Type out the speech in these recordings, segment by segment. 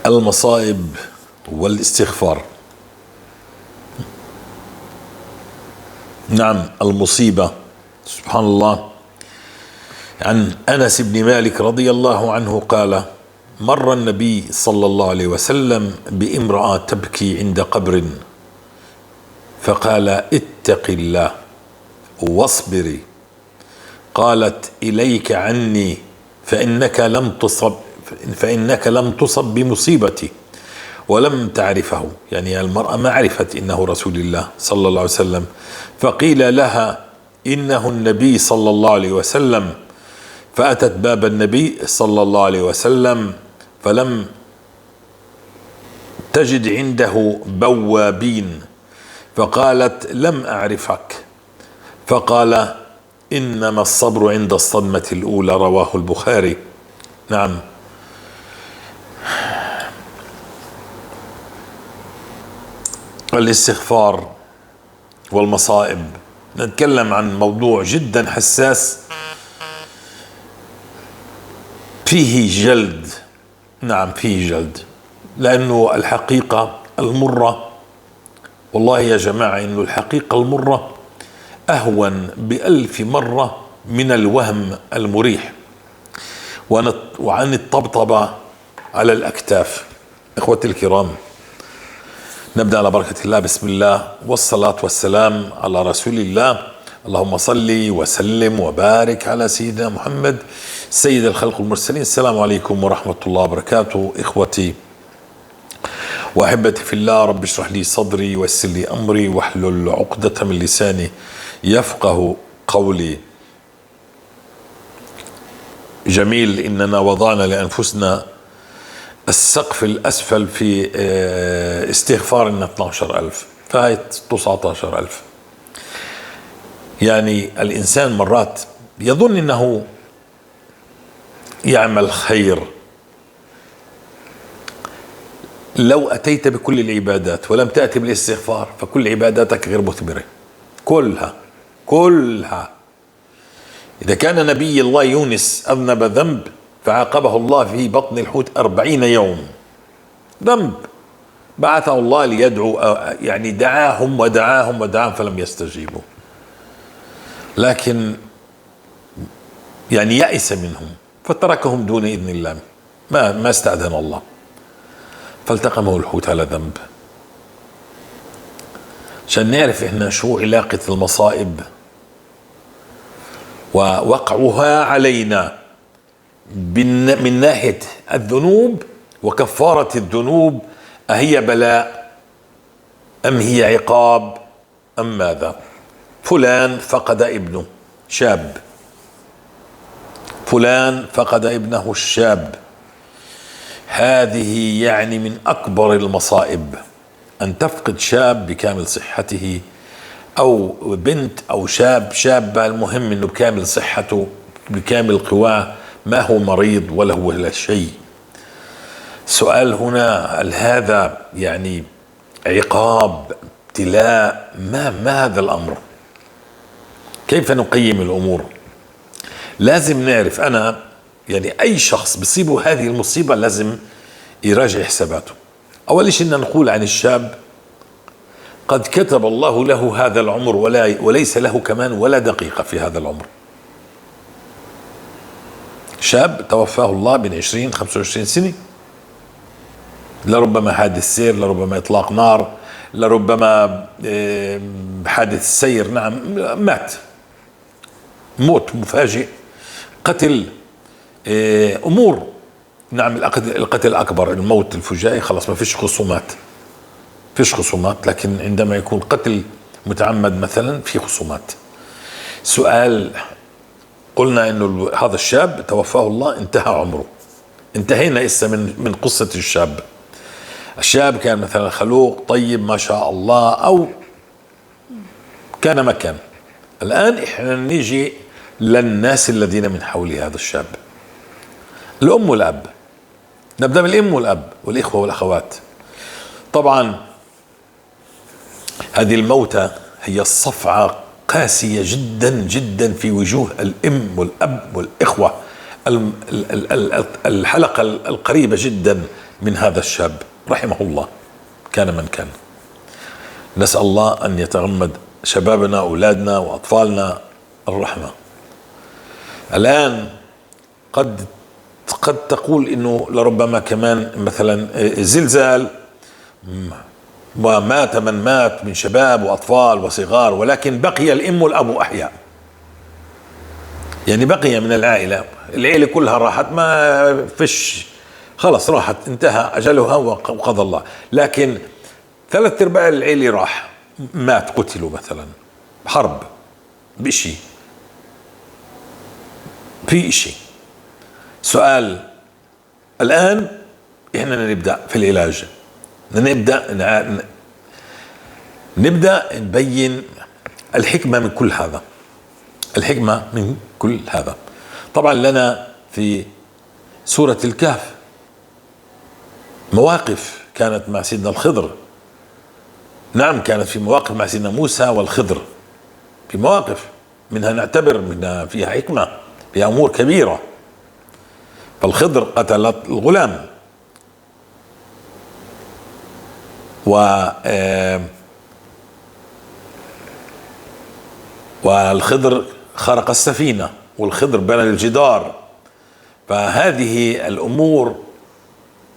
المصائب والاستغفار. نعم، المصيبة، سبحان الله. عن أنس بن مالك رضي الله عنه قال: مر النبي صلى الله عليه وسلم بامرأة تبكي عند قبر، فقال: اتق الله واصبري. قالت: إليك عني، فإنك لم تصب بمصيبتي ولم تعرفه. يعني المرأة ما عرفت إنه رسول الله صلى الله عليه وسلم، فقيل لها إنه النبي صلى الله عليه وسلم، فأتت باب النبي صلى الله عليه وسلم فلم تجد عنده بوابين، فقالت: لم أعرفك. فقال: إنما الصبر عند الصدمة الأولى. رواه البخاري. نعم، الاستغفار والمصائب. نتكلم عن موضوع جدا حساس فيه جلد. نعم، فيه جلد، لأنه الحقيقة المرة، والله يا جماعة إنه الحقيقة المرة أهون بألف مرة من الوهم المريح وعن الطبطبة على الأكتاف. إخوتي الكرام، نبدأ على بركة الله. بسم الله والصلاة والسلام على رسول الله. اللهم صل وسلم وبارك على سيدنا محمد سيد الخلق المرسلين. السلام عليكم ورحمة الله وبركاته. إخوتي وأحبتي في الله، رب اشرح لي صدري ويسر لي أمري واحلل عقدة من لساني يفقه قولي. جميل إننا وضعنا لأنفسنا السقف الأسفل في استغفارنا 12,000، فهي 19,000. يعني الإنسان مرات يظن أنه يعمل خير. لو أتيت بكل العبادات ولم تأتي بالاستغفار فكل عباداتك غير مثمرة، كلها كلها. إذا كان نبي الله يونس أذنب ذنب فعاقبه الله في بطن الحوت 40 يوم، ذنب بعثه الله ليدعو، يعني دعاهم ودعاهم ودعاهم فلم يستجيبوا، لكن يعني يأس منهم فتركهم دون إذن الله، ما استأذن الله، فالتقمه الحوت على ذنب. عشان نعرف إحنا شو علاقة المصائب ووقعها علينا من ناحية الذنوب وكفارة الذنوب، أهي بلاء أم هي عقاب أم ماذا؟ فلان فقد ابنه شاب، فلان فقد ابنه الشاب. هذه يعني من أكبر المصائب أن تفقد شاب بكامل صحته، أو بنت أو شاب شابة، المهم أنه بكامل صحته بكامل قواه، ما هو مريض ولا هو لا شيء. سؤال هنا، هل هذا يعني عقاب، ابتلاء؟ ما هذا الأمر؟ كيف نقيم الأمور؟ لازم نعرف. أنا يعني أي شخص بصيبه هذه المصيبة لازم يراجع حساباته. أول شيء نقول عن الشاب قد كتب الله له هذا العمر وليس له كمان ولا دقيقة في هذا العمر. شاب توفاه الله بين 20 25 سنة، لربما حادث سير، لربما إطلاق نار، لربما حادث سير، نعم مات موت مفاجئ، قتل، أمور. نعم القتل أكبر، الموت الفجائي خلاص ما فيش خصومات، فيش خصومات، لكن عندما يكون قتل متعمد مثلا في خصومات. سؤال، قلنا انه هذا الشاب توفاه الله، انتهى عمره، انتهينا إسا من قصة الشاب. الشاب كان مثلا خلوق طيب ما شاء الله، أو كان مكان. الآن إحنا نيجي للناس الذين من حول هذا الشاب، الأم والأب. نبدأ بالأم والأب والإخوة والأخوات. طبعا هذه الموتى هي الصفعة قاسية جدا جدا في وجوه الأم والأب والإخوة، الحلقة القريبة جدا من هذا الشاب رحمه الله، كان من كان. نسأل الله أن يتغمد شبابنا، أولادنا وأطفالنا الرحمة. الآن قد تقول إنه لربما كمان مثلا زلزال ومات من مات من شباب وأطفال وصغار، ولكن بقي الأم والأب أحياء، يعني بقي من العائلة، العيلة كلها راحت، ما فيش، خلص راحت، انتهى أجلها وقضى الله، لكن 3/4 العيلة راح، مات، قتلوا مثلا بحرب، بشيء، في شيء. سؤال الآن إحنا نبدأ في العلاج، نبدأ نبين الحكمة من كل هذا، الحكمة من كل هذا. طبعا لنا في سورة الكهف مواقف كانت مع سيدنا الخضر، نعم كانت في مواقف مع سيدنا موسى والخضر، في مواقف منها نعتبر، منها فيها حكمة، فيها أمور كبيرة. فالخضر قتل الغلام، والخضر خرق السفينة، والخضر بنى الجدار. فهذه الأمور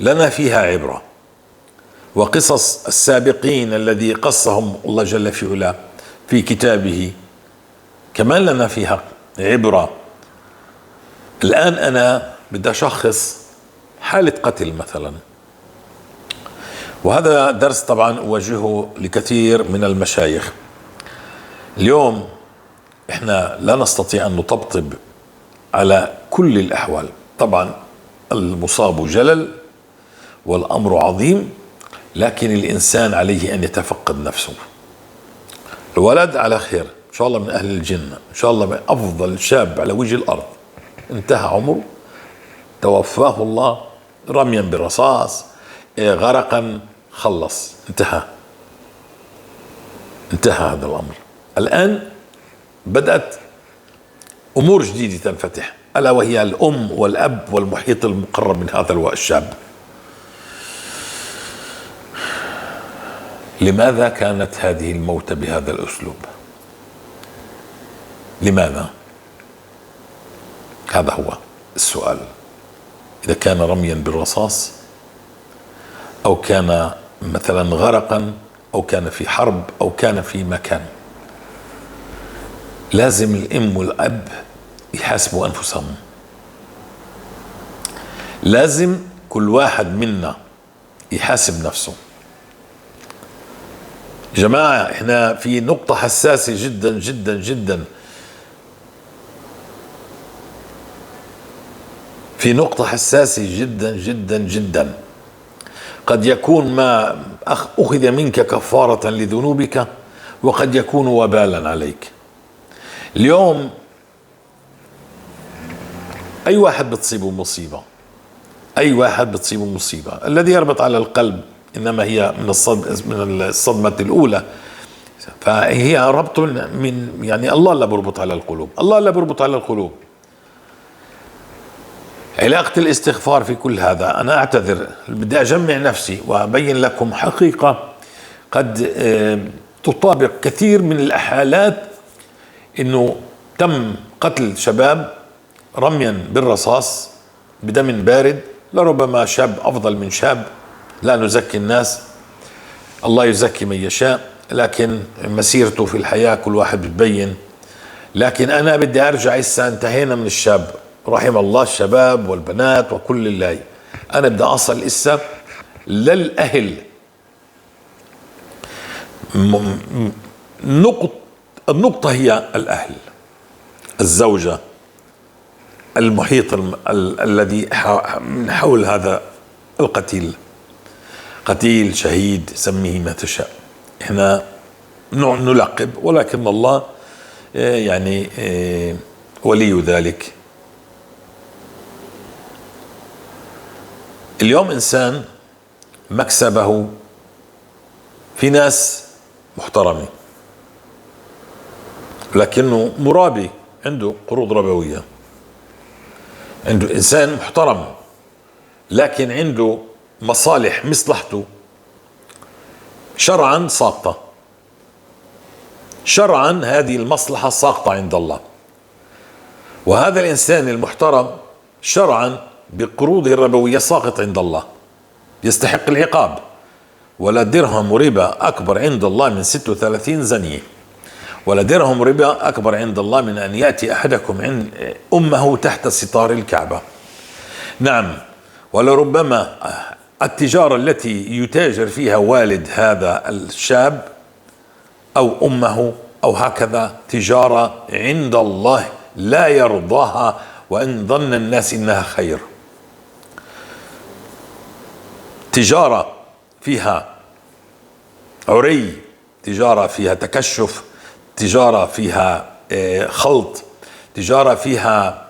لنا فيها عبرة، وقصص السابقين الذي قصهم الله جل في علاه في كتابه كمان لنا فيها عبرة. الآن أنا بدي أشخص حالة قتل مثلا، وهذا درس طبعا أوجهه لكثير من المشايخ. اليوم إحنا لا نستطيع أن نطبطب على كل الأحوال، طبعا المصاب جلل والأمر عظيم، لكن الإنسان عليه أن يتفقد نفسه. الولد على خير إن شاء الله، من أهل الجنة إن شاء الله، من أفضل شاب على وجه الأرض، انتهى عمره، توفاه الله رميا بالرصاص، غرقا، خلص، انتهى هذا الأمر. الآن بدأت أمور جديدة تنفتح، ألا وهي الأم والأب والمحيط المقرب من هذا الشاب. لماذا كانت هذه الموتة بهذا الأسلوب؟ لماذا؟ هذا هو السؤال. إذا كان رميا بالرصاص، أو كان مثلا غرقا، أو كان في حرب، أو كان في مكان، لازم الأم والأب يحاسبوا أنفسهم. لازم كل واحد منا يحاسب نفسه. جماعة احنا في نقطة حساسة جدا جدا جدا، في نقطة حساسة جدا جدا جدا. قد يكون ما أخذ منك كفارة لذنوبك، وقد يكون وبالا عليك. اليوم أي واحد بتصيبه مصيبة، أي واحد بتصيبه مصيبة، الذي يربط على القلب إنما هي من الصدمة الأولى، فهي ربط من، يعني الله لا بربط على القلوب، الله لا بربط على القلوب. علاقة الاستغفار في كل هذا، أنا أعتذر، بدي أجمع نفسي وأبين لكم حقيقة قد تطابق كثير من الحالات، إنه تم قتل شباب رميا بالرصاص بدم بارد، لربما شاب أفضل من شاب، لا نزكي الناس، الله يزكي من يشاء، لكن مسيرته في الحياة كل واحد بتبين. لكن أنا بدي أرجع هسه، انتهينا من الشاب، رحم الله الشباب والبنات وكل الله، أنا بدي أصل هسه للأهل. النقطة هي الأهل، الزوجة، المحيط الذي من حول هذا القتيل، قتيل شهيد سميه ما تشاء، احنا نلقب، ولكن الله يعني ولي ذلك. اليوم إنسان مكسبه في ناس محترمة، لكنه مرابي، عنده قروض ربوية، عنده إنسان محترم لكن عنده مصالح مصلحته شرعا ساقطة، شرعا هذه المصلحة ساقطة عند الله. وهذا الإنسان المحترم شرعا بقروضه الربوية ساقط عند الله، يستحق العقاب. ولا درهم ربا أكبر عند الله من 36 زنية، ولا درهم ربا أكبر عند الله من أن يأتي أحدكم عند أمه تحت ستار الكعبة. نعم، ولربما التجارة التي يتاجر فيها والد هذا الشاب أو أمه أو هكذا تجارة عند الله لا يرضاها، وإن ظن الناس إنها خير. تجارة فيها عري، تجارة فيها تكشف، تجارة فيها خلط، تجارة فيها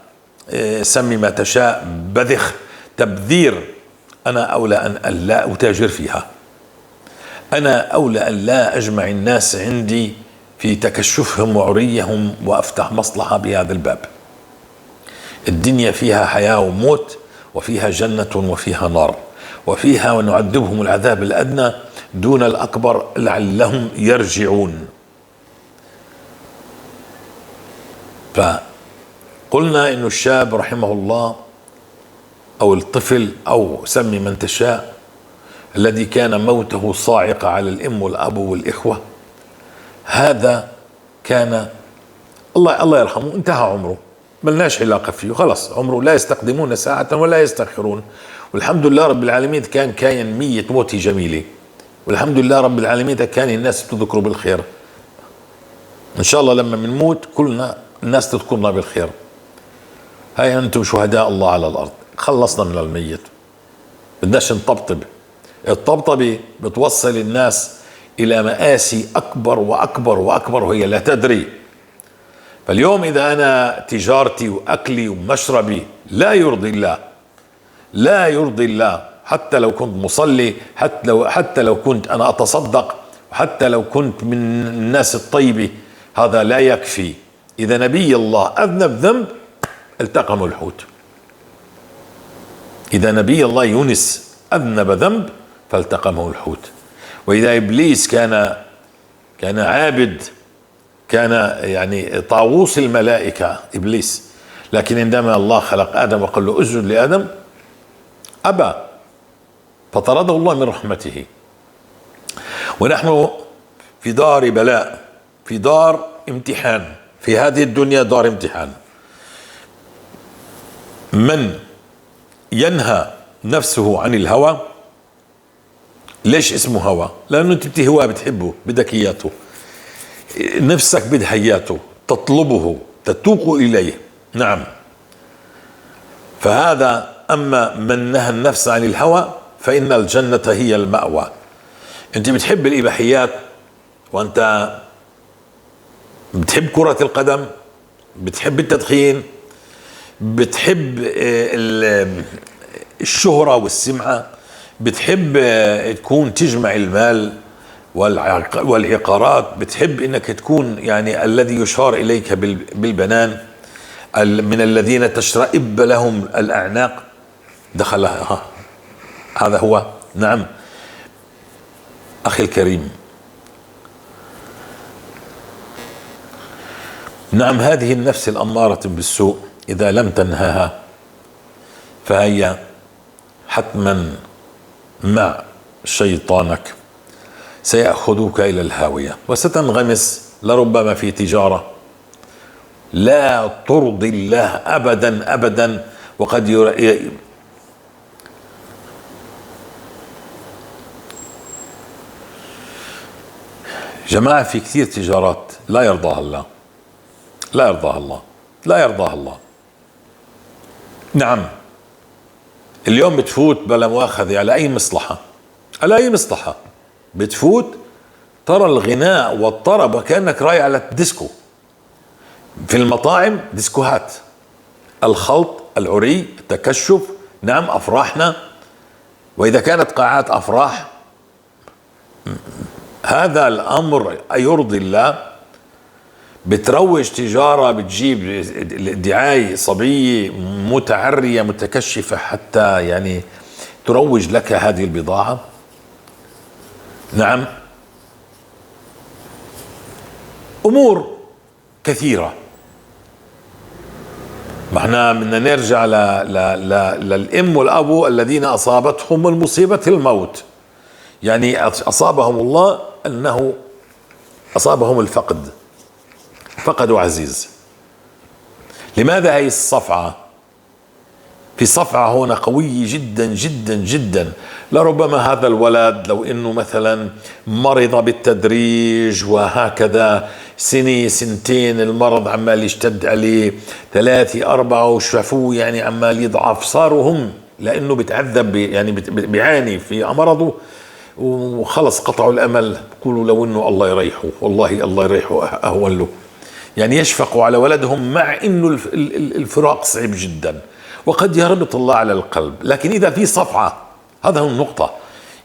سمي ما تشاء، بذخ، تبذير. أنا أولى أن لا أتاجر فيها، أنا أولى أن لا أجمع الناس عندي في تكشفهم وعريهم وأفتح مصلحة بهذا الباب. الدنيا فيها حياة وموت، وفيها جنة وفيها نار، وفيها ونعذبهم العذاب الأدنى دون الأكبر لعلهم يرجعون. فقلنا إنه الشاب رحمه الله أو الطفل أو سمي من تشاء الذي كان موته صاعقة على الأم والأب والإخوة، هذا كان الله يرحمه، انتهى عمره، ملناش علاقة فيه، خلص عمره، لا يستقدمون ساعة ولا يستأخرون. والحمد لله رب العالمين كان كاين مية موتي جميلة، والحمد لله رب العالمين كان الناس تذكره بالخير. إن شاء الله لما بنموت كلنا الناس تذكرنا بالخير. هاي أنتم شهداء الله على الأرض. خلصنا من الميت، بدناش نطبطب. الطبطبة بتوصل الناس إلى مآسي أكبر وأكبر وأكبر وهي لا تدري. فاليوم إذا أنا تجارتي وأكلي ومشربي لا يرضي الله، لا يرضي الله، حتى لو كنت مصلي، حتى لو كنت أنا أتصدق، وحتى لو كنت من الناس الطيبة، هذا لا يكفي. إذا نبي الله أذنب ذنب التقم الحوت. إذا نبي الله يونس أذنب ذنب فالتقمه الحوت. وإذا إبليس كان عابد، كان يعني طاووس الملائكة إبليس، لكن عندما الله خلق آدم وقال له اسجد لآدم أبى، فطرده الله من رحمته. ونحن في دار بلاء، في دار امتحان، في هذه الدنيا دار امتحان. من ينهى نفسه عن الهوى، ليش اسمه هوى؟ لأنه أنت بتهواه، بتحبه، بدك إياته، نفسك بدها إياته، تطلبه، تتوق إليه. نعم. فهذا أما من نهى النفس عن الهوى فإن الجنة هي المأوى. أنت بتحب الإباحيات، وأنت بتحب كرة القدم، بتحب التدخين، بتحب الشهرة والسمعة، بتحب تكون تجمع المال والعقارات، بتحب انك تكون يعني الذي يشار اليك بالبنان، من الذين تشرئب لهم الاعناق. دخل هذا هو. نعم اخي الكريم، نعم، هذه النفس الأمارة بالسوء إذا لم تنهاها فهي حتما مع شيطانك سيأخذك إلى الهاوية، وستنغمس لربما في تجارة لا ترضي الله أبدا أبدا. وقد جماعة في كثير تجارات لا يرضاها الله، لا يرضاها الله، لا يرضاها الله. نعم، اليوم بتفوت بلا مؤاخذة على أي مصلحة، على أي مصلحة بتفوت، ترى الغناء والطرب وكأنك رايح على الديسكو. في المطاعم ديسكوهات، الخلط، العري، التكشف. نعم، أفراحنا، وإذا كانت قاعات أفراح، هذا الأمر أيرضي الله؟ بتروج تجارة، بتجيب دعاية صبية متعرية متكشفة حتى يعني تروج لك هذه البضاعة؟ نعم، أمور كثيرة. ما احنا بدنا نرجع للأم والأبو الذين أصابتهم المصيبة الموت، يعني أصابهم الله أنه أصابهم الفقد، فقدوا عزيز. لماذا هي الصفعة؟ في صفعة هنا قوية جدا جدا جدا. لربما هذا الولد لو انه مثلا مرض بالتدريج وهكذا سنة سنتين المرض عمال يشتد عليه، 3 4 وشافوه يعني عمال يضعف، صاروا هم لانه بتعذب يعني بيعاني في مرضه وخلص قطعوا الامل، بقولوا لو انه الله يريحه، والله الله يريحه اهون له. يعني يشفقوا على ولدهم مع انه الفراق صعب جدا وقد يربط الله على القلب. لكن اذا في صفعة، هذا هو النقطة،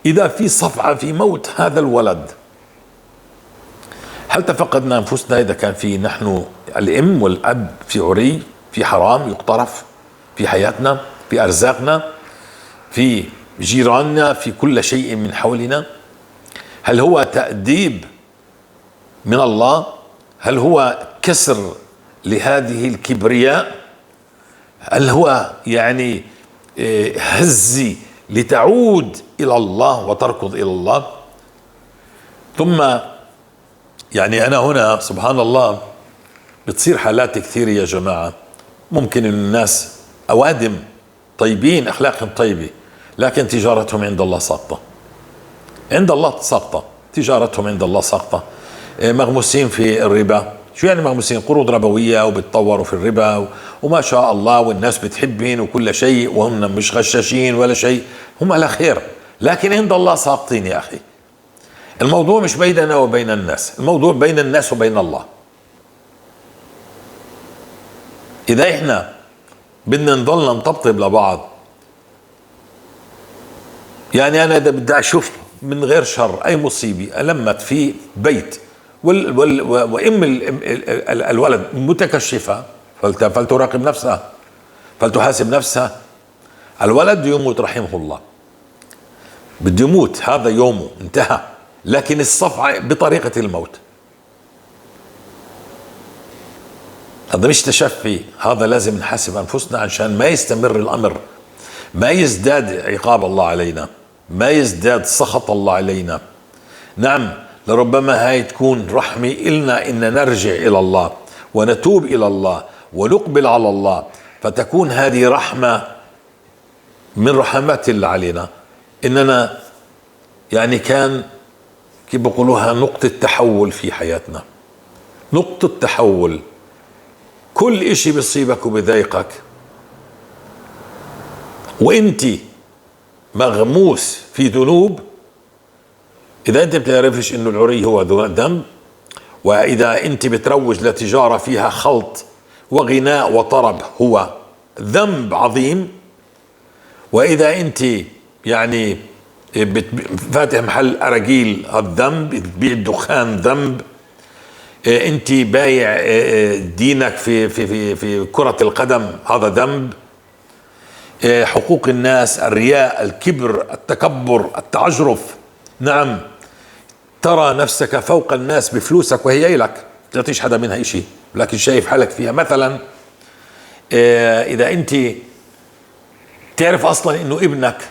اذا في صفعة في موت هذا الولد، هل تفقدنا انفسنا اذا كان في نحن الام والاب في عري، في حرام يقترف في حياتنا، في ارزاقنا، في جيراننا، في كل شيء من حولنا؟ هل هو تأديب من الله؟ هل هو كسر لهذه الكبرياء؟ هل هو يعني هزي لتعود إلى الله وتركض إلى الله؟ ثم يعني أنا هنا سبحان الله بتصير حالات كثيرة يا جماعة، ممكن الناس أوادم طيبين أخلاقهم طيبة، لكن تجارتهم عند الله ساقطة، عند الله ساقطة، تجارتهم عند الله ساقطة، مغموسين في الربا. شو يعني مغموسين؟ قروض ربوية وبتطوروا في الربا وما شاء الله والناس بتحبين وكل شيء، وهم مش غشاشين ولا شيء، هم على خير، لكن عند الله ساقطين يا أخي. الموضوع مش بيننا وبين الناس، الموضوع بين الناس وبين الله. إذا إحنا بدنا نضلنا نطبطب لبعض، يعني أنا إذا بدي أشوف من غير شر أي مصيبة ألمت في بيت وأم الولد متكشفة، فلتراقب نفسها، فلتحاسب نفسها. الولد يموت رحمه الله، بده يموت، هذا يومه انتهى، لكن الصفعة بطريقة الموت هذا مش تشفي، هذا لازم نحاسب أنفسنا عشان ما يستمر الأمر، ما يزداد عقاب الله علينا، ما يزداد سخط الله علينا. نعم، لربما هاي تكون رحمة إلنا إن نرجع إلى الله ونتوب إلى الله ونقبل على الله، فتكون هذه رحمة من رحمات الله علينا، إننا يعني كان كيف بيقولوها نقطة تحول في حياتنا، نقطة تحول. كل إشي بيصيبك وبيضايقك وإنت مغموس في ذنوب، إذا أنت بتعرفش إنه العري هو ذنب، وإذا أنت بتروج لتجارة فيها خلط وغناء وطرب هو ذنب عظيم، وإذا أنت يعني فاتح محل أراجيل الذنب، بتبيع الدخان ذنب، أنت بايع دينك في في في في كرة القدم هذا ذنب، حقوق الناس، الرياء، الكبر، التكبر، التعجرف. نعم، ترى نفسك فوق الناس بفلوسك وهي إلك، تعطيش حدا منها إشي، لكن شايف حالك فيها. مثلا إذا أنت تعرف أصلا إنه ابنك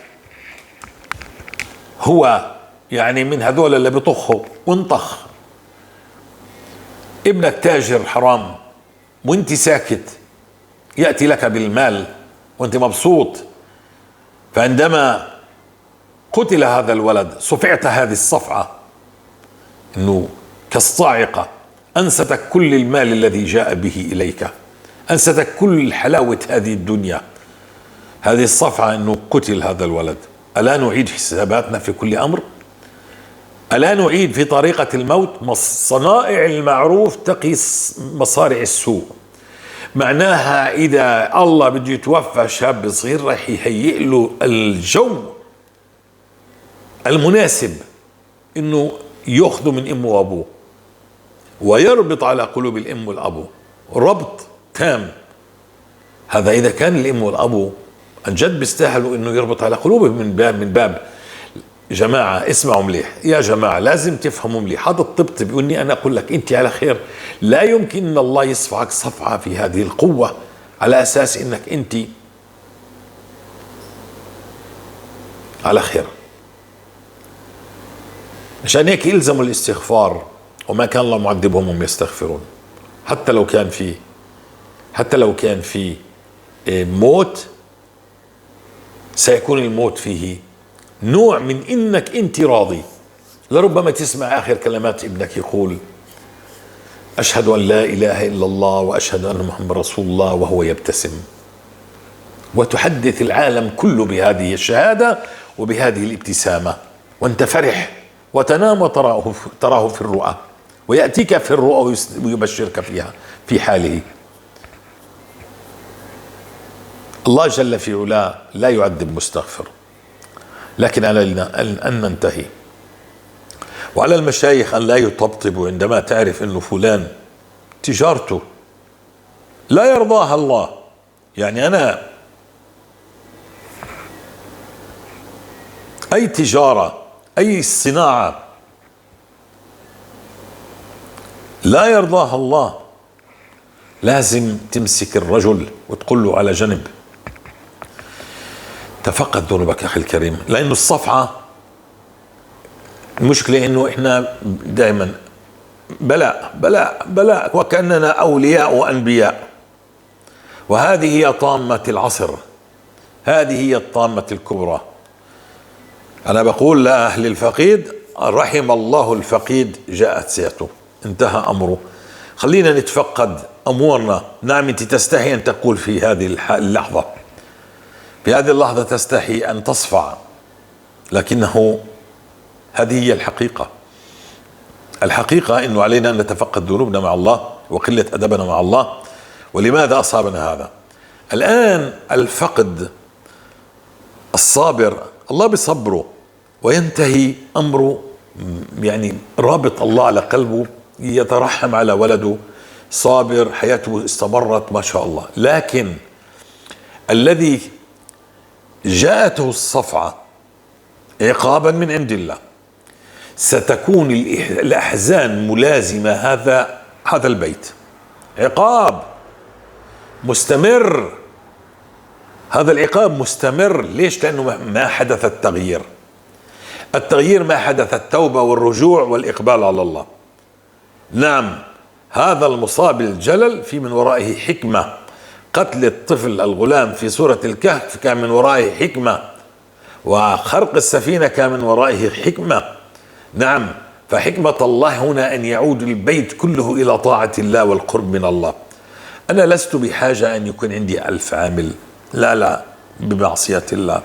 هو يعني من هذول اللي بطخوا وانطخ، ابنك تاجر حرام وانت ساكت، يأتي لك بالمال وانت مبسوط، فعندما قتل هذا الولد صفعت هذه الصفعة انه كالصاعقة، انستك كل المال الذي جاء به اليك، انستك كل حلاوة هذه الدنيا. هذه الصفعة انه قتل هذا الولد. ألا نعيد حساباتنا في كل أمر؟ ألا نعيد في طريقة الموت؟ صنائع المعروف تقي مصارع السوء. معناها إذا الله بده يتوفى شاب صغير راح يهيئ له الجو المناسب إنه يأخذه من أمه وأبوه، ويربط على قلوب الأم والأبو ربط تام. هذا إذا كان الأم والأبو عن جد بيستاهلوا انه يربط على قلوبهم من باب جماعة اسمعوا مليح يا جماعة، لازم تفهموا مليح هذا الطبطب، واني انا اقول لك انت على خير. لا يمكن ان الله يصفعك صفعة في هذه القوة على اساس انك انت على خير. عشان هيك يلزموا الاستغفار، وما كان الله معذبهم وهم يستغفرون. حتى لو كان في موت، سيكون الموت فيه نوع من انك انت راضي. لربما تسمع اخر كلمات ابنك يقول اشهد ان لا اله الا الله واشهد ان محمد رسول الله، وهو يبتسم، وتحدث العالم كله بهذه الشهادة وبهذه الابتسامة، وانت فرح، وتنام وتراه في الرؤى، ويأتيك في الرؤى ويبشرك فيها في حاله. الله جل في علاه لا يعذب مستغفر، لكن علينا أن ننتهي. وعلى المشايخ أن لا يطبطبوا عندما تعرف أنه فلان تجارته لا يرضاها الله. يعني أنا أي تجارة، أي صناعة لا يرضاها الله، لازم تمسك الرجل وتقول له على جنب تفقد ذنوبك أخي الكريم. لأنه الصفعة المشكلة إنه إحنا دائما بلاء بلاء بلاء، وكأننا أولياء وأنبياء. وهذه هي طامة العصر، هذه هي الطامة الكبرى. أنا بقول لأهل الفقيد رحم الله الفقيد، جاءت ساعته، انتهى أمره. خلينا نتفقد أمورنا. نعم أنت تستحي أن تقول في هذه اللحظة، في هذه اللحظة تستحي أن تصفع، لكنه هذه هي الحقيقة. الحقيقة أنه علينا أن نتفقد ذنوبنا مع الله وقلة أدبنا مع الله، ولماذا أصابنا هذا. الآن الفقد الصابر الله بصبره وينتهي أمره، يعني رابط الله على قلبه، يترحم على ولده، صابر، حياته استمرت ما شاء الله. لكن الذي جاءته الصفعة عقابا من عند الله، ستكون الأحزان ملازمة هذا البيت، عقاب مستمر. هذا العقاب مستمر. ليش؟ لأنه ما حدث التغيير، التغيير ما حدث، التوبة والرجوع والإقبال على الله. نعم هذا المصاب الجلل في من ورائه حكمة. قتل الطفل الغلام في سورة الكهف كان من ورائه حكمة، وخرق السفينة كان من ورائه حكمة. نعم، فحكمة الله هنا أن يعود البيت كله إلى طاعة الله والقرب من الله. أنا لست بحاجة أن يكون عندي 1000 عامل، لا لا، بمعصية الله.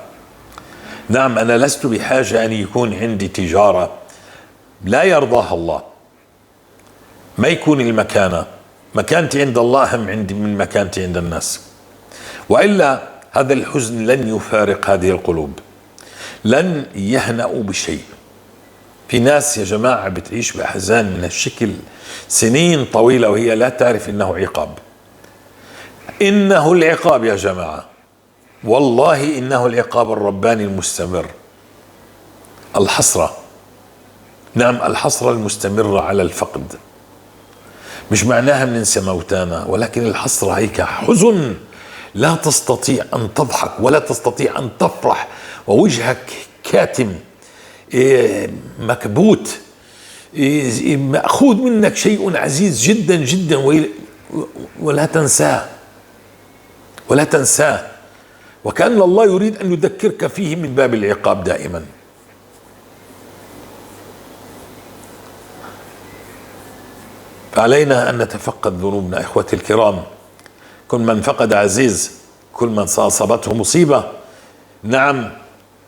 نعم أنا لست بحاجة أن يكون عندي تجارة لا يرضاها الله. ما يكون المكانة، مكانتي عند الله أهم عندي من مكانتي عند الناس، وإلا هذا الحزن لن يفارق هذه القلوب، لن يهنأوا بشيء. في ناس يا جماعة بتعيش بأحزان من الشكل سنين طويلة وهي لا تعرف إنه عقاب. إنه العقاب يا جماعة، والله إنه العقاب الرباني المستمر. الحسرة، نعم الحسرة المستمرة على الفقد، مش معناها بننسى موتانا، ولكن الحسرة هيك حزن لا تستطيع أن تضحك ولا تستطيع أن تفرح، ووجهك كاتم، مكبوت، مأخوذ منك شيء عزيز جدا جدا ولا تنساه، ولا تنساه، وكأن الله يريد أن يذكرك فيه من باب العقاب دائما. فعلينا أن نتفقد ذنوبنا إخوتي الكرام. كل من فقد عزيز، كل من أصابته مصيبة، نعم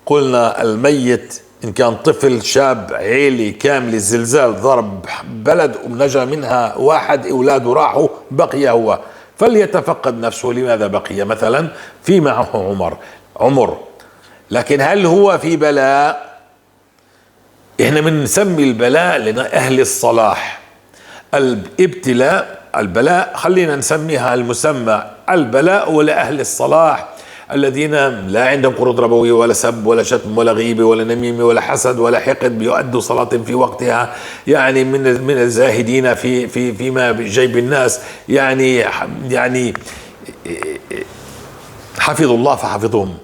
قلنا الميت إن كان طفل، شاب، عيلة كاملة، زلزال ضرب بلد ونجا منها واحد، أولاده راحوا، بقي هو، فليتفقد نفسه لماذا بقي. مثلا في معه عمر، لكن هل هو في بلاء؟ احنا بنسمي البلاء لأهل الصلاح، الابتلاء، البلاء خلينا نسميها المسمى البلاء ولأهل الصلاح الذين لا عندهم قروض ربوية ولا سب ولا شتم ولا غيبة ولا نميمة ولا حسد ولا حقد، بيؤدوا صلاة في وقتها، يعني من الزاهدين في في فيما بجيب الناس، يعني حفظوا الله فحفظهم،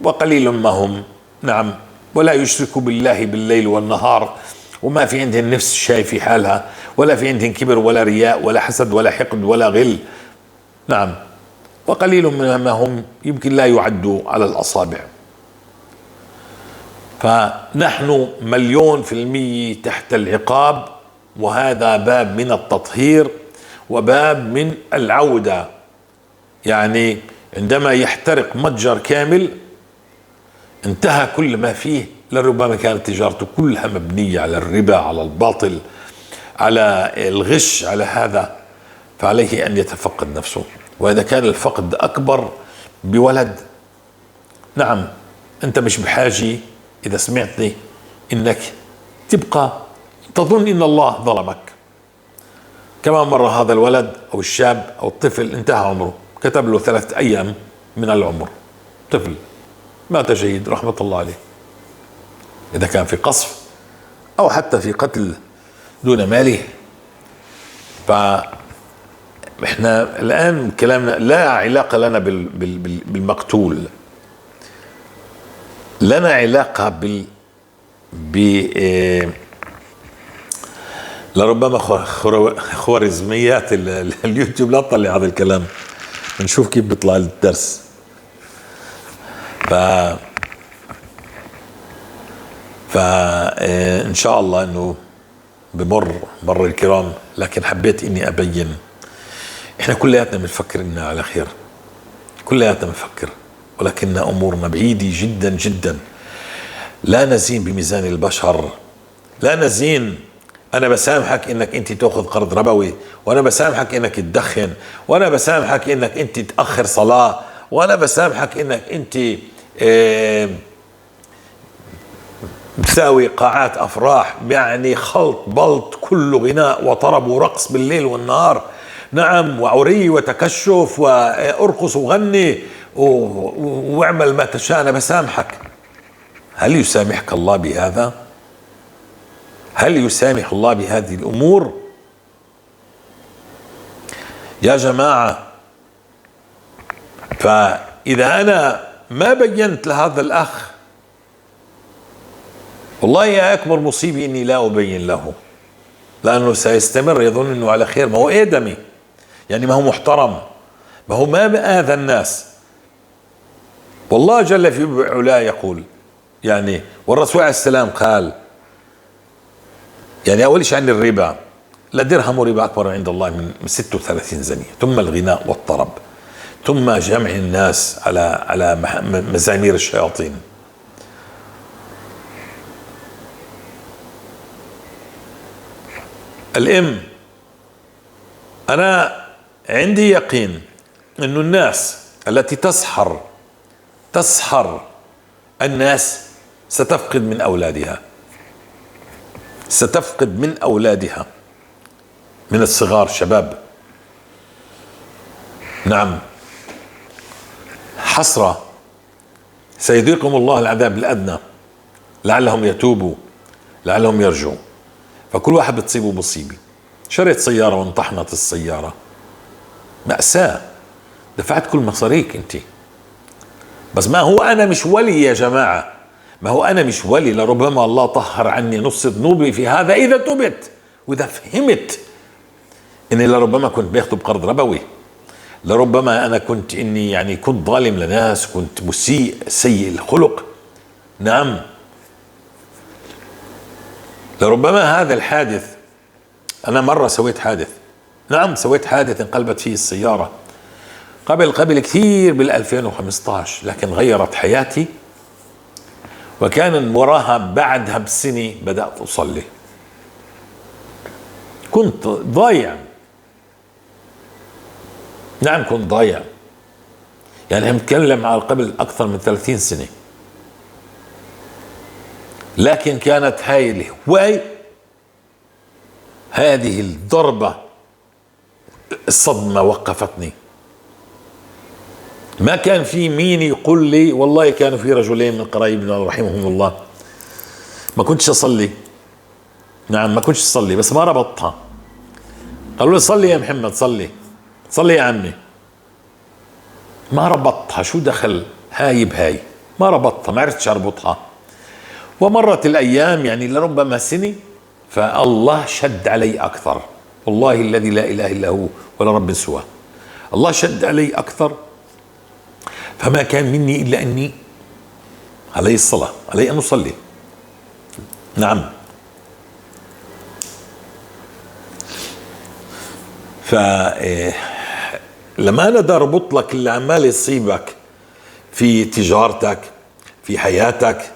وقليل ما هم. نعم، ولا يشركوا بالله بالليل والنهار، وما في عندهم نفس شايفة حالها، ولا في عندهم كبر ولا رياء ولا حسد ولا حقد ولا غل. نعم، وقليل ما هم، يمكن لا يعدوا على الأصابع. فنحن 1,000,000% تحت العقاب، وهذا باب من التطهير وباب من العودة. يعني عندما يحترق متجر كامل انتهى كل ما فيه، لربما كانت تجارته كلها مبنية على الربا، على الباطل، على الغش، على هذا، فعليه أن يتفقد نفسه. وإذا كان الفقد أكبر بولد، نعم أنت مش بحاجة إذا سمعتني إنك تبقى تظن إن الله ظلمك. كما مر هذا الولد أو الشاب أو الطفل انتهى عمره، كتب له 3 أيام من العمر، طفل مات شهيد رحمة الله عليه. إذا كان في قصف أو حتى في قتل دون ماله. فإحنا الآن كلامنا لا علاقة لنا بالمقتول، لنا علاقة ب لربما خوارزميات اليوتيوب لا تطلع هذا الكلام، نشوف كيف بيطلع الدرس. إن شاء الله إنه بمر مر الكرام، لكن حبيت إني أبين إحنا كلياتنا بنفكر إننا على خير، كلياتنا بنفكر، ولكن أمورنا بعيدة جدا جدا. لا نزين بميزان البشر، لا نزين. أنا بسامحك إنك أنت تأخذ قرض ربوي، وأنا بسامحك إنك تدخن، وأنا بسامحك إنك أنت تأخر صلاة، وأنا بسامحك إنك أنت تساوي قاعات أفراح، يعني خلط بلط كله غناء وطرب ورقص بالليل والنهار، نعم، وعري وتكشف وارقص وغني واعمل ما تشاء، أنا بسامحك. هل يسامحك الله بهذا؟ هل يسامح الله بهذه الأمور؟ يا جماعة، فإذا أنا ما بينت لهذا الأخ، والله يا أكبر مصيبة إني لا أبين له، لأنه سيستمر يظن أنه على خير. ما هو آدمي، يعني ما هو محترم، ما هو ما بآذى الناس. والله جل في علاه يقول، يعني والرسول عليه السلام قال، يعني أول شيء عن الربا، لا درهم ربا أكبر عند الله من 36 زنية، ثم الغناء والطرب، ثم جمع الناس على مزامير الشياطين. الأم، أنا عندي يقين أنه الناس التي تسحر الناس ستفقد من أولادها، ستفقد من أولادها، من الصغار شباب. نعم، حسرة، سيذيقهم الله العذاب الأدنى لعلهم يتوبوا، لعلهم يرجعوا. فكل واحد بتصيبه مصيبة. شريت سيارة وانطحنت السيارة، مأساة، دفعت كل مصاريك انت. بس ما هو أنا مش ولي يا جماعة، ما هو أنا مش ولي، لربما الله طهر عني نص ذنوبي في هذا إذا تبت وإذا فهمت إني لربما كنت باخده بقرض ربوي، لربما أنا كنت إني يعني كنت ظالم لناس، كنت مسيء سيء الخلق. نعم، لربما هذا الحادث، أنا مرة سويت حادث، نعم سويت حادث انقلبت فيه السيارة قبل كثير بال2015، لكن غيرت حياتي، وكان وراها بعدها بسنة بدأت أصلي. كنت ضايع، نعم كنت ضايع، يعني نتكلم على قبل أكثر من 30 سنة، لكن كانت هاي الهواية، هذه الضربة، الصدمة وقفتني. ما كان في مين يقول لي، والله كانوا في رجلين من قرايبنا رحمهم الله، ما كنتش اصلي، نعم ما كنتش اصلي، بس ما ربطتها. قالوا لي صلي يا محمد، صلي صلي يا عمي. ما ربطتها، شو دخل هاي بهاي؟ ما ربطتها، ما عرفتش اربطها. ومرت الايام يعني لربما سنه، فالله شد علي اكثر، والله الذي لا اله الا هو ولا رب سواه، الله شد علي اكثر، فما كان مني الا اني علي الصلاه، علي ان اصلي. نعم. ف لما انا بدي اربط لك اللي عمال يصيبك في تجارتك، في حياتك،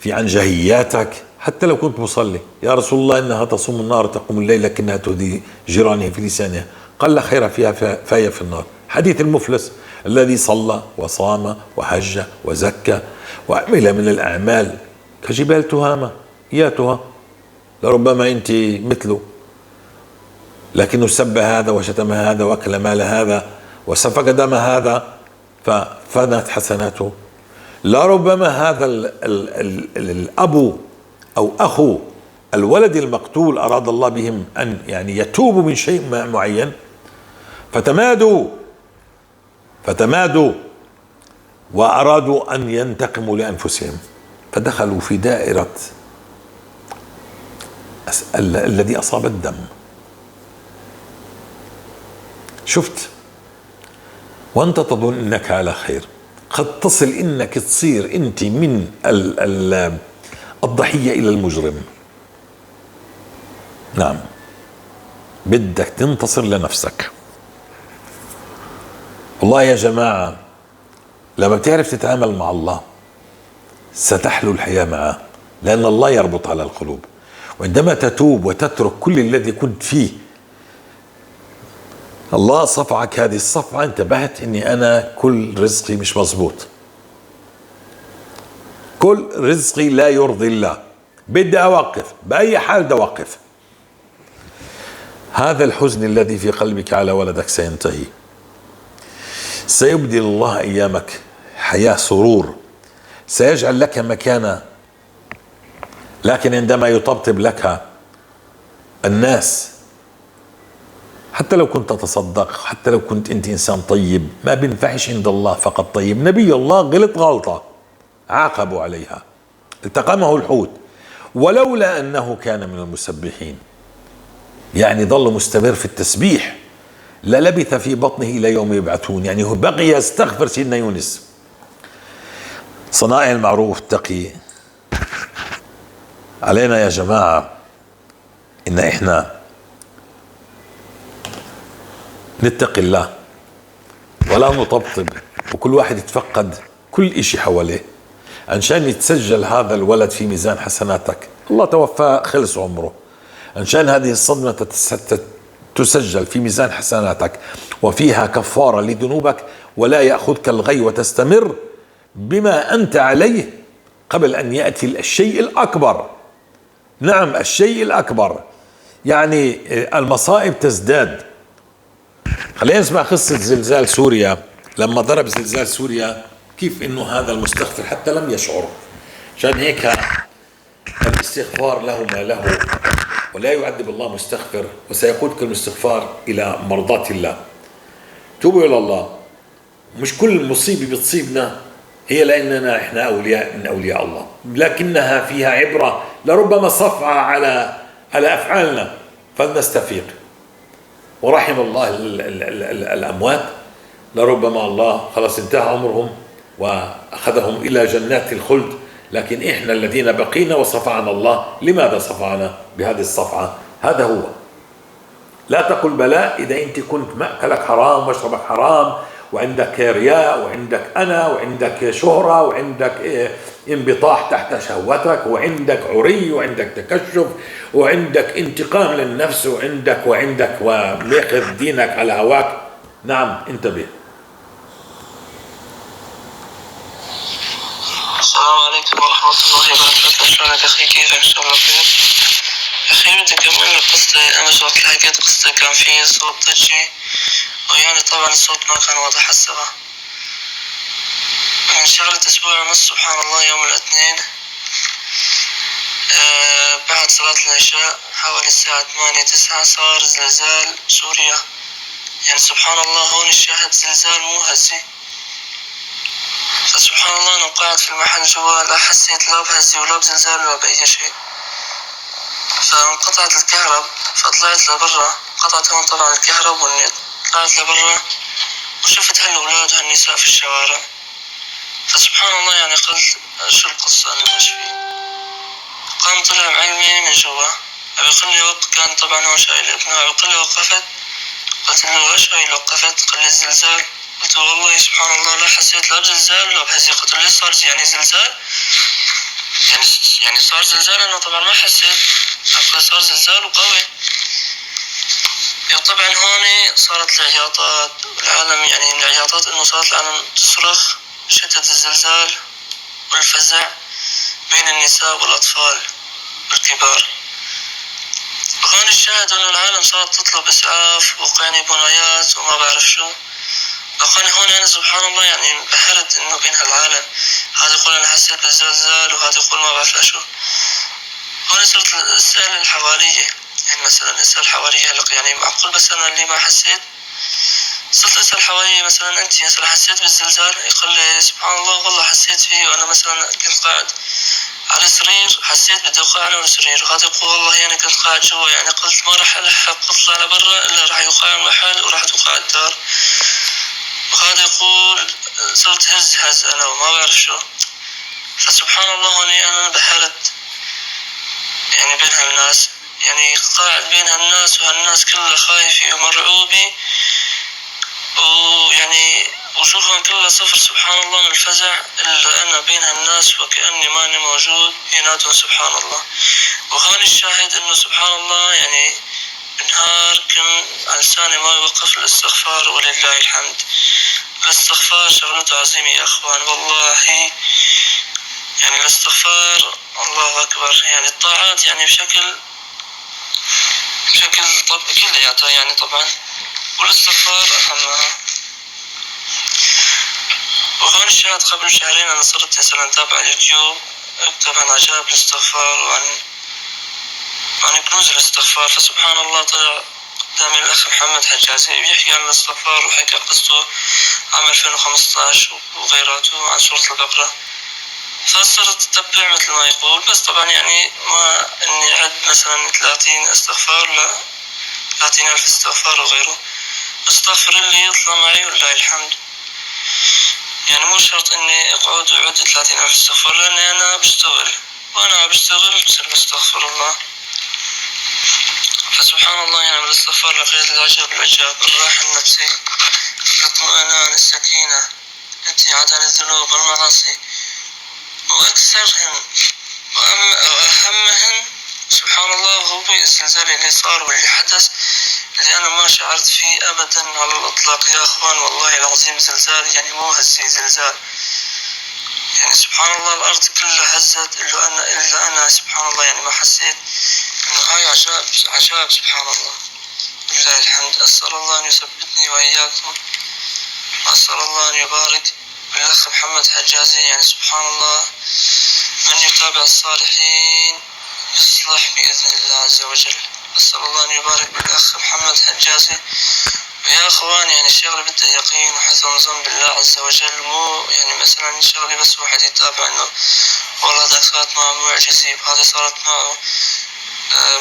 في عنجهياتك، حتى لو كنت مصلي، يا رسول الله انها تصوم النار تقوم الليل لكنها تؤذي جيرانها في لسانها، قال لا خير فيها فهي في النار. حديث المفلس الذي صلى وصام وحج وزكى وعمل من الاعمال كجبال تهامه، ياتها لربما انت مثله، لكنه سب هذا وشتم هذا واكل مال هذا وسفك دم هذا ففنت حسناته. لربما هذا ال ال ال الأب أو أخو الولد المقتول أراد الله بهم أن يعني يتوبوا من شيء معين، فتمادوا وأرادوا أن ينتقموا لأنفسهم، فدخلوا في دائرة الذي أصاب الدم. شفت؟ وأنت تظن أنك على خير، قد تصل انك تصير انت من ال الضحية الى المجرم. نعم، بدك تنتصر لنفسك. والله يا جماعة لما بتعرف تتعامل مع الله ستحلو الحياة معه، لأن الله يربط على القلوب. وعندما تتوب وتترك كل الذي كنت فيه، الله صفعك هذه الصفعة، انتبهت اني انا كل رزقي مش مزبوط، كل رزقي لا يرضي الله، بدي اوقف باي حال، بدي اوقف. هذا الحزن الذي في قلبك على ولدك سينتهي، سيبدل الله ايامك حياة سرور، سيجعل لك مكانة. لكن عندما يطبطب لك الناس، حتى لو كنت تتصدق، حتى لو كنت انت انسان طيب، ما بينفعش عند الله فقط طيب. نبي الله غلط غلطة عاقبوا عليها، التقمه الحوت، ولولا انه كان من المسبحين، يعني ظل مستمر في التسبيح، للبث في بطنه الى يوم يبعثون. يعني هو بقي يستغفر سيدنا يونس. صنائع المعروف تقي علينا يا جماعة ان احنا نتقي الله ولا نطبطب، وكل واحد يتفقد كل اشي حواليه عشان يتسجل هذا الولد في ميزان حسناتك. الله توفاه خلص عمره، عشان هذه الصدمة تسجل في ميزان حسناتك وفيها كفارة لذنوبك، ولا يأخذك الغي، وتستمر بما أنت عليه قبل أن يأتي الشيء الأكبر. نعم، الشيء الأكبر، يعني المصائب تزداد. خلينا نسمع قصة زلزال سوريا. لما ضرب زلزال سوريا كيف انه هذا المستغفر حتى لم يشعر. عشان هيك الاستغفار له ما له، ولا يعذب الله مستغفر، وسيقودك المستغفار الى مرضاة الله. توبوا الى الله. مش كل مصيبة بتصيبنا هي لاننا احنا اولياء من اولياء الله، لكنها فيها عبرة، لربما صفعة على افعالنا، فلنستفيق. ورحم الله الأموات، لربما الله خلاص انتهى عمرهم وأخذهم إلى جنات الخلد، لكن إحنا الذين بقينا وصفعنا الله، لماذا صفعنا بهذه الصفعة؟ هذا هو. لا تقل بلاء إذا أنت كنت مأكلك حرام ومشربك حرام، وعندك رياء وعندك أنا وعندك شهرة وعندك انبطاح تحت شهوتك وعندك عري وعندك تكشف وعندك انتقام للنفس وعندك وعندك وماخذ دينك على هواك. نعم، انتبه. السلام عليكم ورحمة الله وبركاته. شلونك أخي، كيفك؟ إن شاء الله بخير. أخي بدي أكمل القصة. أنا شفت حكيت قصة كان في صوت ضجة، ويعني طبعا الصوت ما كان واضح هسه. من شغلة أسبوع ونص سبحان الله يوم الاثنين بعد صلاة العشاء حوالي الساعة 8 9 صار زلزال بسوريا. يعني سبحان الله هون الشاهد زلزال مو هزة. فسبحان الله أنا قاعد في المحل جوا لا حسيت لا بهزة ولا بزلزال ولا بأي شيء. فانقطعت الكهرب فطلعت لبرا، قطعت هون طبعا الكهرب والنت، طلعت لبرا وشفت هالأولاد وهالنساء في الشوارع. فسبحان الله يعني قلت شو القصة أنا إيش في. قام طلع معلمي من جوا بيقول لي وقت كان طبعا هو شايل ابنه، بيقول لي وقفت، قلت له ايش هاي اللي وقفت؟ قال لي الزلزال. قلت له والله سبحان الله لا حسيت لا بزلزال ولا بهزة. قلت له ليش صار يعني زلزال؟ يعني صار زلزال انا طبعا ما حسيت، قال صار زلزال وقوي. يعني طبعا هون صارت العياطات والعالم، يعني العياطات انه صارت العالم تصرخ شدة الزلزال والفزع بين النساء والاطفال والكبار. وهون الشاهد انه العالم صارت تطلب اسعاف وقاني بنايات وما بعرف شو. وقاني هون انا سبحان الله يعني انبهرت انه بين هالعالم، هذا يقول انا حسيت بالزلزال وهذا يقول ما بعرف شو. هون صرت اسال الحوالية، يعني مثلا اسال حوالية هلق يعني معقول بس انا اللي ما حسيت؟ صرت اسال حوالية مثلا انت مثلا حسيت بالزلزال؟ يقول لي سبحان الله والله حسيت فيه، وانا مثلا كنت قاعد على سرير حسيت بدي اوقع على السرير. وهذا يقول والله انا كنت قاعد جوا، يعني قلت ما راح الحق اطلع لبرا الا راح يوقع المحل وراح توقع الدار. وهذا يقول صرت هز هز انا وما بعرف شو. فسبحان الله هون انا انبهرت يعني بين هالناس، يعني قاعد بين هالناس وهالناس كلها خايفة ومرعوبة، ويعني وجوههم كلها صفر سبحان الله من الفزع، إلا أنا بين هالناس وكأني ماني موجود بيناتهم سبحان الله. وهون الشاهد إنه سبحان الله يعني نهار كان على لساني ما يوقف الاستغفار ولله الحمد. الاستغفار شغلته عظيمة يا أخوان والله، يعني الاستغفار الله أكبر، يعني الطاعات يعني بشكل طب كلياتها يعني طبعا، والاستغفار أهمها. وهون الشاهد قبل شهرين أنا صرت مثلا أتابع اليوتيوب، أكتب عن عجائب الاستغفار وعن كنوز الاستغفار. فسبحان الله طلع قدامي الأخ محمد حجازي بيحكي عن الاستغفار وحكى قصته عام 2015 وغيراته عن سورة البقرة. فصرت أتبع مثل ما يقول، بس طبعا يعني ما إني أعد مثلا 30 استغفار، لا 30,000 استغفار وغيره، استغفر اللي يطلع معي ولله الحمد. يعني مو شرط إني أقعد وأعد 30,000 استغفار، لأني أنا بشتغل وأنا بشتغل بصير بستغفر الله. فسبحان الله يعني بالاستغفار لقيت العجب العجاب، الراحة النفسية، الاطمئنان، السكينة، الابتعاد عن الذنوب والمعاصي، وأكثرهن وأهمهن سبحان الله هو الزلزال اللي صار واللي حدث، اللي أنا ما شعرت فيه أبدا على الإطلاق يا أخوان والله العظيم. زلزال يعني مو هزي زلزال، يعني سبحان الله الأرض كلها هزت إلا أنا سبحان الله يعني ما حسيت إنه هاي عجائب عجائب سبحان الله لله الحمد. أسأل الله أن يثبتني وإياكم، وأسأل الله أن يبارك بالأخ محمد حجازي. يعني سبحان الله من يتابع الصالحين يصلح بإذن الله عز وجل. أسأل الله أن يبارك بالأخ محمد حجازي. ويا أخوان يعني الشغلة بدها يقين وحسن ظن بالله عز وجل، مو يعني مثلا شغلة بس واحد يتابع إنه والله هذا صارت معه معجزة وهذا صارت معه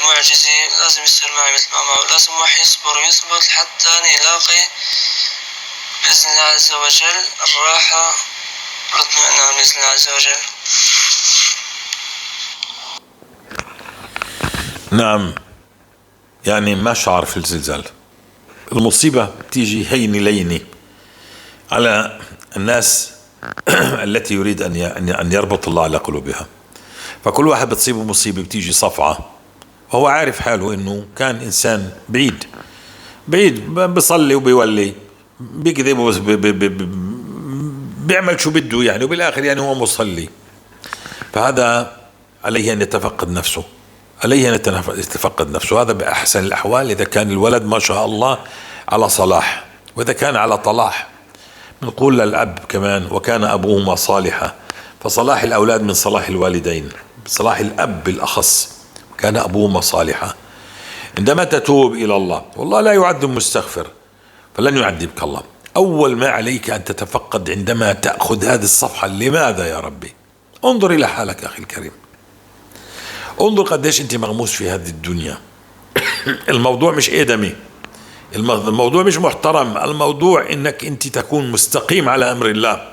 معجزة، لازم يصير معي مثل ما معه. لازم واحد يصبر ويثبت حتى يلاقي بإذن الله عز وجل الراحة والاطمئنان بإذن الله عز وجل. نعم، يعني ما شعر في الزلزال. المصيبة بتيجي هينة لينة على الناس التي يريد أن يربط الله على قلوبها. فكل واحد بتصيبه مصيبة بتيجي صفعة، وهو عارف حاله إنه كان إنسان بعيد بعيد، بيصلي وبيولي، بيكذب بيعمل شو بده يعني، وبالآخر يعني هو مصلي. فهذا عليه أن يتفقد نفسه، عليه أن يتفقد نفسه. هذا بأحسن الأحوال إذا كان الولد ما شاء الله على صلاح، وإذا كان على طلاح نقول للأب كمان وكان أبوهما صالحا، فصلاح الأولاد من صلاح الوالدين، صلاح الأب بالأخص، كان أبوهما صالحا. عندما تتوب إلى الله، والله لا يعذب مستغفر، فلن يعذبك الله. أول ما عليك أن تتفقد عندما تأخذ هذه الصفحة، لماذا يا ربي؟ انظر إلى حالك أخي الكريم، انظر قديش أنت مغموس في هذه الدنيا. الموضوع مش آدمي، الموضوع مش محترم، الموضوع إنك أنت تكون مستقيم على أمر الله.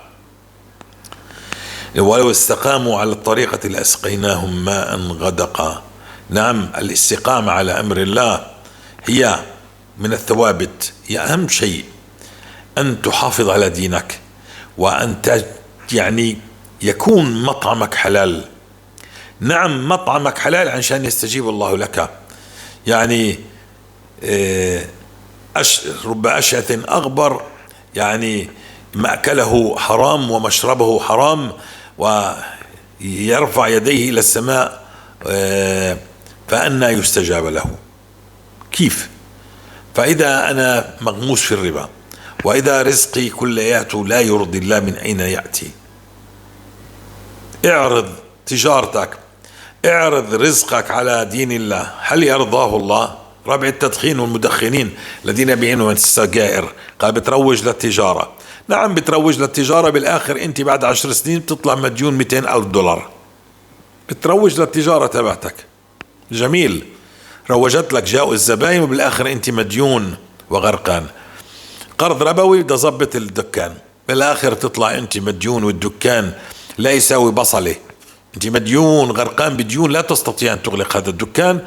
ولو استقاموا على الطريقة لأسقيناهم ماء غدقا. نعم، الاستقامة على أمر الله هي من الثوابت، هي أهم شيء، أن تحافظ على دينك، وأن يعني يكون مطعمك حلال. نعم، مطعمك حلال عشان يستجيب الله لك. يعني رب أشعث أغبر، يعني مأكله حرام ومشربه حرام، ويرفع يديه إلى السماء فأنى يستجاب له؟ كيف؟ فإذا أنا مغموس في الربا، وإذا رزقي كلياته لا يرضي الله، من أين يأتي؟ اعرض تجارتك، اعرض رزقك على دين الله، هل يرضاه الله؟ ربع التدخين والمدخنين الذين يبيعون السجائر، قال بتروج للتجارة. نعم بتروج للتجارة، بالآخر أنت بعد 10 سنين بتطلع مديون 200,000 دولار. بتروج للتجارة تبعتك، جميل، روجت لك، جاءوا الزباين، وبالآخر أنت مديون وغرقان. قرض ربوي بدي أظبط الدكان، بالآخر تطلع أنت مديون والدكان لا يساوي بصلة، أنت مديون غرقان بديون، لا تستطيع أن تغلق هذا الدكان،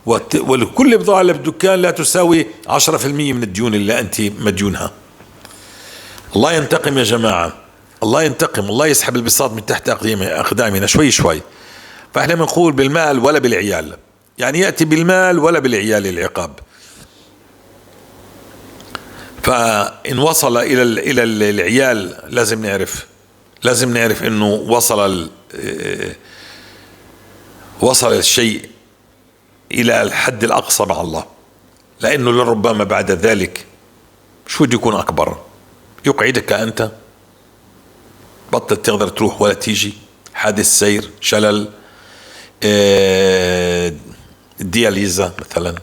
وكل بضاعة اللي بالدكان لا تساوي 10% من الديون اللي أنت مديونها. الله ينتقم يا جماعة، الله ينتقم، الله يسحب البساط من تحت أقدامنا شوي شوي. فإحنا بنقول بالمال ولا بالعيال، يعني يأتي بالمال ولا بالعيال العقاب. فإن وصل إلى العيال لازم نعرف، لازم نعرف إنه وصل الشيء إلى الحد الأقصى مع الله، لأنه لربما بعد ذلك شو بده يكون أكبر؟ يقعدك أنت، بطل تقدر تروح ولا تيجي، حادث سير، شلل، دياليزا مثلا،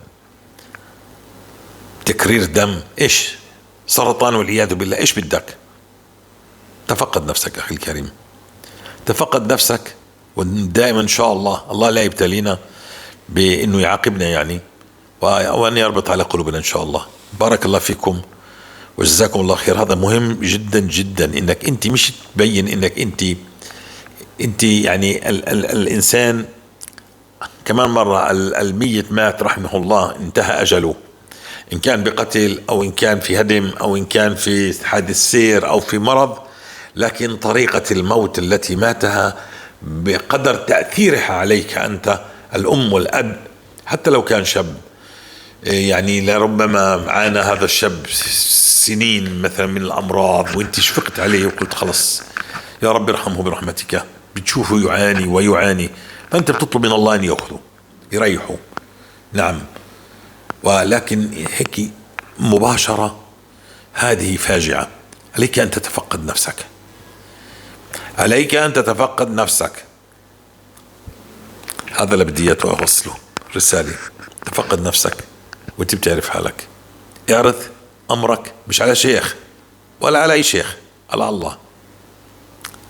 تكرير دم، إيش، سرطان والعياذ بالله، إيش بدك؟ تفقد نفسك أخي الكريم، تفقد نفسك. ودائما إن شاء الله الله لا يبتلينا بأنه يعاقبنا يعني، وأن يربط على قلوبنا إن شاء الله. بارك الله فيكم وجزاكم الله خير. هذا مهم جدا جدا، إنك أنت مش تبين إنك أنت يعني ال ال الإنسان. كمان مرة الميت مات رحمه الله، انتهى أجله، إن كان بقتل أو إن كان في هدم أو إن كان في حادث سير أو في مرض، لكن طريقة الموت التي ماتها بقدر تأثيرها عليك أنت الأم والأب، حتى لو كان شاب، يعني لربما عانى هذا الشاب سنين مثلا من الأمراض، وانت شفقت عليه وقلت خلص يا رب ارحمه برحمتك، بتشوفه يعاني ويعاني، فأنت بتطلب من الله أن يأخذه يريحه. نعم، ولكن هيك مباشرة هذه فاجعة. عليك أن تتفقد نفسك، عليك أن تتفقد نفسك. هذا اللي بدي إياه أوصله رسالة، تفقد نفسك وانت بتعرف حالك. اعرض أمرك مش على شيخ ولا على أي شيخ، على الله.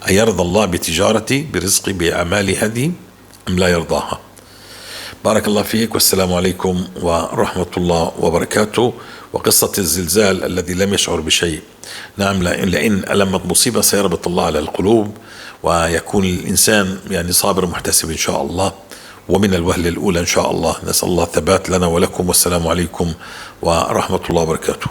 أيرضى الله بتجارتي برزقي بأعمالي هذه أم لا يرضاها؟ بارك الله فيك، والسلام عليكم ورحمة الله وبركاته. وقصة الزلزال الذي لم يشعر بشيء، نعم، لئن ألمت مصيبة سيربط الله على القلوب، ويكون الإنسان يعني صابر محتسب إن شاء الله، ومن الوهلة الأولى إن شاء الله. نسأل الله الثبات لنا ولكم، والسلام عليكم ورحمة الله وبركاته.